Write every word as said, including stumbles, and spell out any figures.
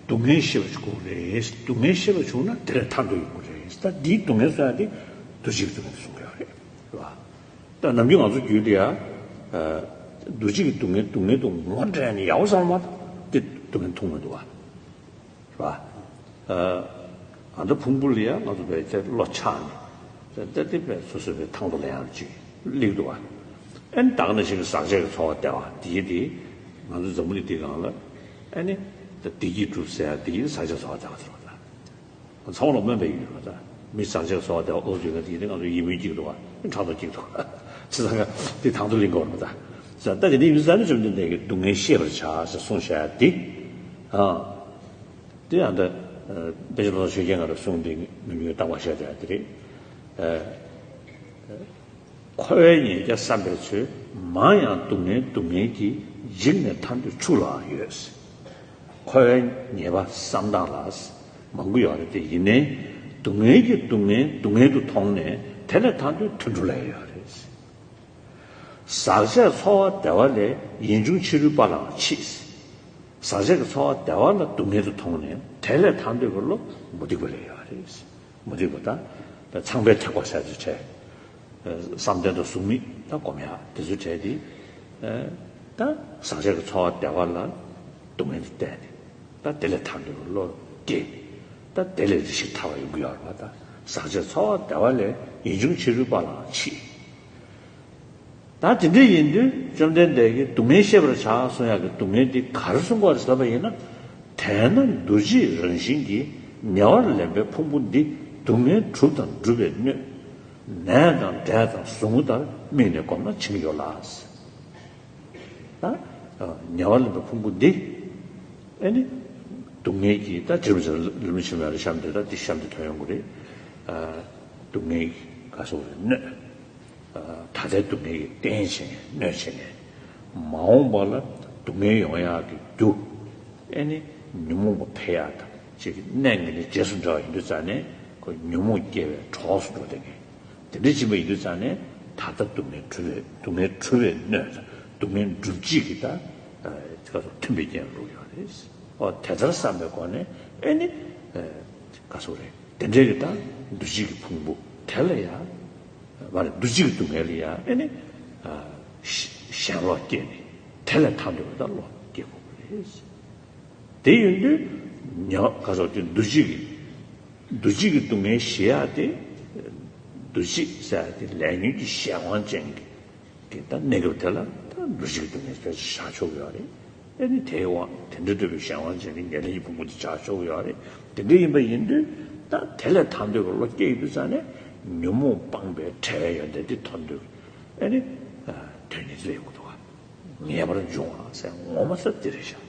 སྡུག་བསྔལ་ཤེས་པ་ཞིག་དགོས་རེད། སྡུག་བསྔལ་ཤེས་པ་བྱུང་ན་དེ་ལས་ཐར་འདོད་ཡོང་གི་རེད། ད་འདིའི་སྡུག་བསྔལ་གསོ་ཡ་དེ་འདུ་བྱེད་ཀྱི་སྡུག་བསྔལ་གསུང་གི་ཡོད་རེད། རེད་བ། ད་ནམ་རྒྱུན་ང་ཚོ་རྒྱུད་དེ་ཡ། འདུ་བྱེད་ཀྱི་སྡུག་བསྔལ་སྡུག་བསྔལ་དུ་ངོ་འདྲེན་ནས་ཡག་པོ་བསམ་མ་ཐག་དེ་སྡུག་བསྔལ་མཐོང་མི་འདུག་བ། རེད་བ། ཨ་ད་ཕུང་པོ་ལ་ཡང་ང་ཚོ་བས་ཚེ་བློ་ཆགས་ནས་ད་ལྟ་དེ་བས་སོ་སོ་བས་ཐང་དུ་ལ་ཡང་ཅིག་སླེབས་འདུག་བ། ཨ་ནི་ད་ག་ནང་བཞིན་གྱི་ཟག་བཅས་ཀྱི་ཚོར་བ་བདེ་བ་འདི་དེ་ང་ཚོ་འཛམ་བུ་གླིང་འདི་སྒང་ལ་ཨ་ནི་ད་བདེ་སྐྱིད་གྲུབ་ཟེར་ཡ་འདི་ཡིན་ཟག་བཅས་ཚོར་བ་བདེ་བ་ཟེར་བ་ད། ཚང་མ་ལ་སྨོན་པའི་ཡུལ་རེད་བ་ད། མི་ཟག་བཅས་ཚོར་བ་བདེ་བ་ཨོ་ཟེར་ན་འདི་ཡིན་ན་ང་ཚོ་ཡིད་སྨོན་སྐྱེ་འདུག་བ། ཕྲག་དོག་སྐྱེ་འདུག་བ། ཚེ་ཚང་ག་འདི་ཐང་དུ་ལེན་དགོས་རེད་བ་ད། ཟེར་ད་དེ་འདྲ་ཡིན་ཙང་ནི་བཅོམ་ལྡན་འདས་ཀྱིས་སྡུག་བསྔལ་ཤེས་པར་བྱ་ཟེར་གསུངས་བཞག་ཡ་འདི། ཨ། དེ་ཡང་ད། དཔེ་ཆ་ལོ་ཆོས་རྒྱལ་ང་རང་གསུང་དེ་ནམ་རྒྱུན་བརྟག་པ་བཤད་བསྡད་དེ་རེད། ཨ། འཁོར་བའི་ཉེས་བརྒྱ་བསམ་པའི་ཚུལ། མང་ཡང་སྡུག་བསྔལ་སྡུག་བསྔལ་གྱིས། འཇིགས་ནས་ཐར་འདོད་ཕྱུགས་ལའང་ཡོད། འཁོར་བའི་ཉེས་པ་བསམ་སྟངས་ལ། མང་པོ་ཡོད་རེད་དེ་ཡིན་ནའི། སྡུག་བསྔལ་གྱི་སྡུག་བསྔལ་སྡུག་བསྔལ་དུ་མཐོང་ནས་དེ་ལས་ཐར་འདོད་དུད་འགྲོ་ལ་ཡོད་རེད། ཟག་བཅས་ཚོར་བ་བདེ་བ་ལས། ཡིད་འབྱུང་ཕྱི་རོལ་པ་ལའང་མཆིས། ཟག་བཅས་ཀྱི་ཚོར་བ་བདེ་བ་ལ་སྡུག་བསྔལ་དུ་མཐོང་ནས་དེ་ལས་ཐར་འདོད་ཀྱི་བློ་མུ་སྟེགས་པ་ལ་ཡོད་རེད། མུ་སྟེགས་པ་དང་ད་ཚངས་པའི་ཐེག་པ་ཟེར་ཚུལ་བྲལ། བསམ་གཏན་དང་གཟུགས་མེད་ད་སྒོམ་ཡག་དེ་ཚོ་བྲལ་ཏེ། ད་ཟག་བཅས་ཀྱི་ཚོར་བ་བདེ་བ་ལ་སྡུག་བསྔལ་དུ་བལྟས་ཏེ། ད་དེ་ལས་ཐར་འདོད་ཀྱི་བློ་སྐྱེས། ད་དེ་ལས་རེ་ཞིག་ཐར་བ་ཡོང་གི་ཡོད་རེད་བ་ད། ཟག་བཅས་ཚོར་བ་བདེ་བ་ལས། ཡིད་འབྱུང་ཕྱི་རོལ་པ་ལའང་མཆིས། ད་དེ་འདྲ་ཡིན་དུས་བཅོམ་ལྡན་འདས་ཀྱིས་སྡུག་བསྔལ་ཤེས་པར་བྱ་གསུང་ཡག་གི་སྡུག་བསྔལ་འདི་ག་རེ་གསུང་གི་ཡོད་རེད་ཟེར་བ་ཡིན་ན། དེས་ན་འདུ་བྱེད་རང་བཞིན་གྱིས། ཉེ་བར་ལེན་པའི་ཕུང་པོ་འདི། སྡུག་བསྔལ་གྲུབ་དང་སྒྲུབ་པའི་སྣོད། ནས་དང་འབྲས་དང་ཟུག་རྔུ་ལྟར། དམིགས་ནས་བསྒོམས་ན་འཆིང་གི་ཡོད་ལ། ད་ཉེ་བར་ལེན་པའི་ཕུང་པོ་འདི། ཨེ་ནི། སྡུག་བསྔལ་གྱིས་ད་དྲི་མ་ཆེན་ལ་ལུས་མི་ཆེན་པའི་རེ་བཤམས་ཏེ་ད་འདི་བཤམས་ཏེ་ཐོན་ཡོང་གི་རེད། སྡུག་བསྔལ་ག་སོགས་པའི་སྣོད། ད་ལྟའི་སྡུག་བསྔལ་གྱི་རྟེན་བྱེད་མཁན་སྣོད་བྱེད་མཁན། མ་འོངས་པ་ལ་སྡུག་བསྔལ་ཡོང་ཡག་གི་རྒྱུ། ཨེ་ནི། ཉོན་མོངས་པ་འཕེལ་ཡག་དང་ཅིག་གི་གནད་ངེས་ནས་རྗེས་སུ་འབྲང་བ་ཡིན་དུས་ཙང་ནས་ཁོ་ཉོན་མོངས་སྐྱེ་བའི་གྲོགས་སུ་འགྲོ་བསྡད་མཁན། དེ་འདྲ་ཕྱིན་པ་ཡིན་དུས་ཙང་ནས་ད་ལྟ་སྡུག་བསྔལ་འཁྲུལ་བའི་སྡུག་བསྔལ་འཁྲུལ་བའི་སྣོད་དང་སྡུག་བསྔལ་སྒྲུབ་བྱེད་ཀྱི་ད་ཁ་ཐུག་མཐུན་པའི་རྐྱེན་རུ་ཡོད་རེད། ཨོ་དེ་ལྟར་བསམ་པའི་སྒོ་ནས་ཨེ་ནི་ག་སོགས་རེད། དེ་འདྲའི་གི་ད་འདུ་བྱེད་ཀྱི་ཕུང་པོ་དེ་ལ་ཡང་མ་རེད། འདུ་བྱེད་ཀྱི་སྡུག་བསྔལ་ལ་ཡང་ཨེ་ནི་ཞེན་ལོག་སྐྱེས་ནས་དེ་ལས་ཐར་འདོད་པ་ད་བློ་སྐྱེ་དགོས་པ་རེད། དེ་ཡིན་དུས་ཉ་ག་སོགས་དེ་འདུ་བྱེད་ཀྱི་འདུ་བྱེད་ཀྱི་སྡུག་བསྔལ་ཞི་ཡག་དེ། འདུ་བྱེད་ཟེར་ཡག་དེ་ལས་ཉོན་གྱི་གཞན་དབང་ཅན་གྱི་གི་ད་གནས་སྐབས་དེ་ལ་ད་འདུ་བྱེད་ཀྱི་སྡུག་བསྔལ་ཕལ་ཆེར་བཞག་ཆོག་གི་ཡོད་རེད། ཨེ་ནི་དེའི་དབང་དེ་འདྲ་འདོད་པའི་གཞན་དབང་ཅན་གྱི་ཉེར་ལེན་གྱི་ཕུང་པོ་དེ་བཞག་ཆོག་གི་ཡོད་རེད། དེ་འདྲ་ཡིན་པ་ཡིན་དུས་ད་དེ་ལས་ཐར་འདོད་ཀྱི་བློ་སྐྱེ་ཡོང་དུས་ཙང་ནས་ཉོན་མོངས་སྤངས་པའི་བྲལ་བའི་ཡོན་ཏན་དེ་ཐོབ་འདོད་ཨེ་ནི་དོན་གཉིས་སླེབས་ཡོང་གི་འདུག་བ། ངེས་པར་འབྱུང་བ་ཟེར་ངོ་མ་ས་དེ་རེད་ཤག